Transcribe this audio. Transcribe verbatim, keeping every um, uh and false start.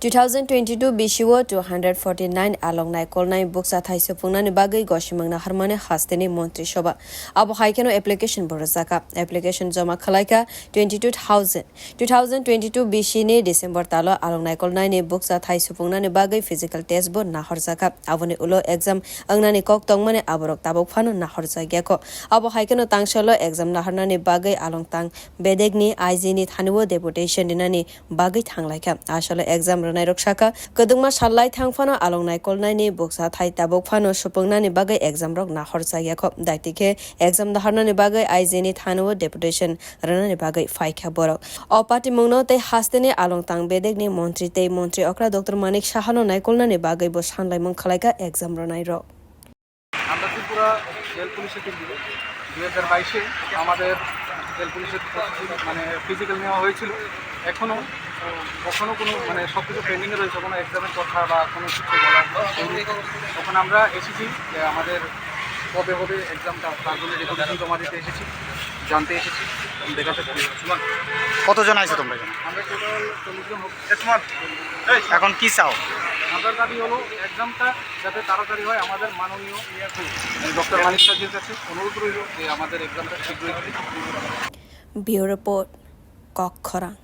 Two thousand twenty-two bisio two hundred forty-nine along naikolnai bukcha thai supungnani bagwi gosimang naharmani hasteni Montri Sobha. Abo hai kheno application bo rwjakha. Application joma khwlaikha twenty-two thousand. Two thousand twenty-two bisini December talo along naikolnaini bukcha thai supungnani bagwi physical test bo nahorjakha. Aboni ulo exam wngnani kok tongmani aborok tabuk phano nahorjakya kho. Abo hai kheno tangsalo exam nahornani bagwi along tang bedekni I G ni thanio deputation rinani bagwi thanglaikha. Asole exam rwnairok sakha, kwdwngma sallai thang phano along naikolnaini bukcha thai tabuk phano supungnani bagwi exam rok nahorjakya kho. Daiti khe exam nahornani bagwi I G ni thanio deputation rwnani bagwi phaikha borok. O patimungno tei hasteni along tang bedekni montri tei montri okra Doctor Manik Sahano naikolnani bagwi bo sanlaimung khwlaikha exam rwnairok. আমরা ত্রিপুরা রেল পুলিশের দিক থেকে দুই হাজার বাইশে আমাদের রেল পুলিশের প্রস্তুতি, মানে, ফিজিক্যাল নেওয়া হয়েছিল। এখনও, কখনো কোনো, মানে, সব কিছু পেন্ডিংয়ে রয়েছে, কোনো এক্সামের কথা বা কোনো কিছু বলার নেই। তখন আমরা এসেছি যে আমাদের কবে হবে এক্সামটা, তার জন্য ডেপুটেশন জমা দিতে এসেছি, জানতে এসেছি, দেখাতে এসেছি। কতজন আইছো তোমরা এখানে? আমরা টোটাল চল্লিশ জন হবে। এখন কি চাও? আমাদের দাবি হলো এক্সামটা যাতে তাড়াতাড়ি হয়। আমাদের মাননীয় ডক্টর মানিক স্যারজির কাছে অনুরোধ রইল যে আমাদের এক্সামটা শীঘ্রই। Bureau Report, Kokkhorang.